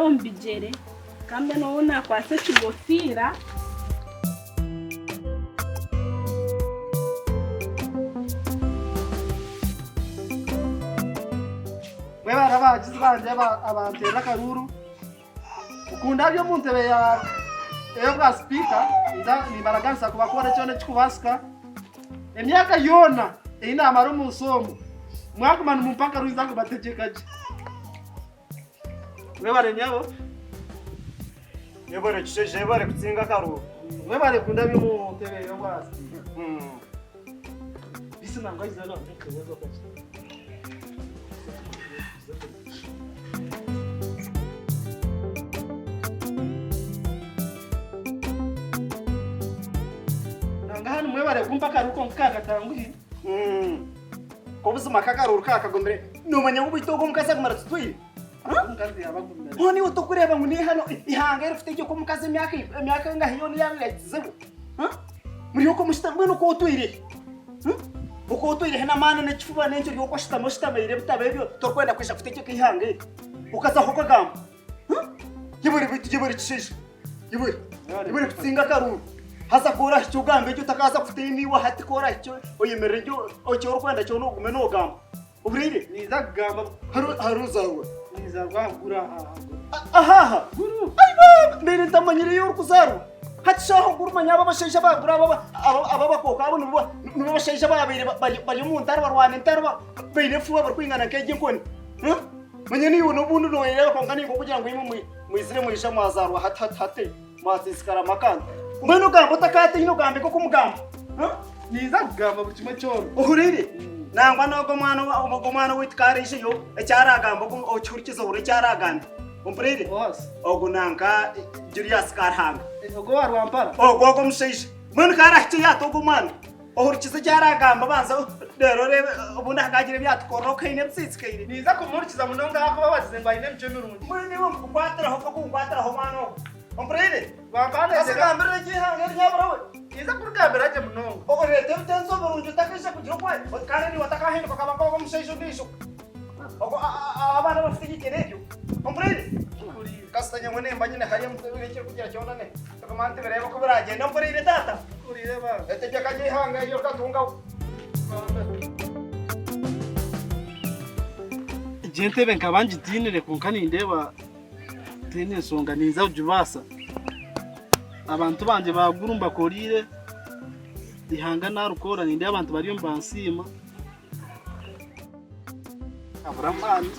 Omu bigyere kambe n'ou naakwatsa ekigofiira. Mwebare abahagizi bangye abanteerera akaruuru. Kundabya omu ntebe ya ey'obwa sipiika nimbaraganisa kubakora kyona ekirikubaasika. Emyaka yoona ei naamara omu nsi omu, mwaguma nimumpa akaruuru ninza kubategyeka gye. Mwebare nyabo. Yebare kishaija yebare kutsinga akaruuru. Mwebare kundabya omu ntebe y'obwa sipiika. Bisi nangwa iza nangwa kakye. Nanga hanu mwebare kumpa akaruuru konka kakatanguhi. Ko buzima k'akaruuru kakagumire noomanya ngu beitu ogwo omukazi agumire atutwire? Omukazi yaba agumire. Mbwenu iwe tokureeba ngu n'eihano eihanga erifute gye omukazi emyaka emyaka engahi yoona ei yaabaire ahikizeho? Muri okwo mushutami mbwenu okwo otwire hi? Okwo otwire hi n'amaani n'ekifuba n'enki ori okwo oshutami oshutamiire ebitabo ebyo torikwenda kwija kutegyeka eihanga eri? Okazaho okagamba? Yebare beitu yebare kishaija. Iwe, iwe kutsinga akaruuru. Haza ku orahikye ogambe egyo otakaaza kutiina iwe hati ku orahikye oyemerere gye eki orikwenda kyona ogume noogamba. Ohuriire? Ninza kugamba. Hariho ozaarwa? Ninzaarwa aha Guru aha aha Guru. Aha aha? Guru. Ai baaba! Mbaire ntamanyire ei orikuzaarwa. Hati shaaha Guru manya abo abashaija ba Guru abo aba abakooko abo nibo nibo bashaija abaabaire bari omu ntaro barwana entaro baine efuuha barikwingana nk'egi enkoni. Manya naiwe n'obundi nooyereeba kwonka nainga okugira ngu imwe mwizire mwija mwazaarwa hati hati hati mwasiisikara amakanda. Mbwenu ogamba otakaatiine ogambe nk'oku mugamba. Ninza kugamba buri kimwe kyona. Ohuriire? Nangwa n'ogwo omwana ogwo omwana owaitu ka araijeyo eki araagamba okihurikize ohurire eki araagambe. Ompuriire? Ogwo nanka Julius Karuhanga. Ogwo owa Rwampara? Ogwo ogwo omushaija. Mbwenu ka arahikyeyo ati ogwo omwana. Ohurikize eki aragamba banza reero oreebe obundi akaagira ebi yaatukorera okaine ebisiisikaire. Ninza kumuhurikiza munonga ahakuba wagize ngu aine emicwe mirungi. Mbwenu iwe nkukwatiraho mpaka onkwatiraho mwana ogwo. Ompuriire? Bampa Haza ogambirire egi eihanga eri nyabura we. Ninza kurigambira gye munonga. Oreete ebitenso birungi otakaija kugira oku kandi naiwe otakahinduka okaba nk'ogwo omushaija ondiijo. Ogwo abaana abafite ebigyere ebyo. Ompuriire? Kasita nyowe nimba nyine hariya ekirikugira kyona Tuguma nitubireeba oku biragyenda ompuriire taata. Mpuriire baaba. Etegyeka ry'eihanga eryo rikatungaho. Egyo entebe nkaba ngitiinire kwonka nindeeba teine nshonga ninza kugibaasa. Abantu bangye ba Gulu mbakoriire, eihanga narikoora nindeeba abantu bariyo nibansiima. Abura amaani.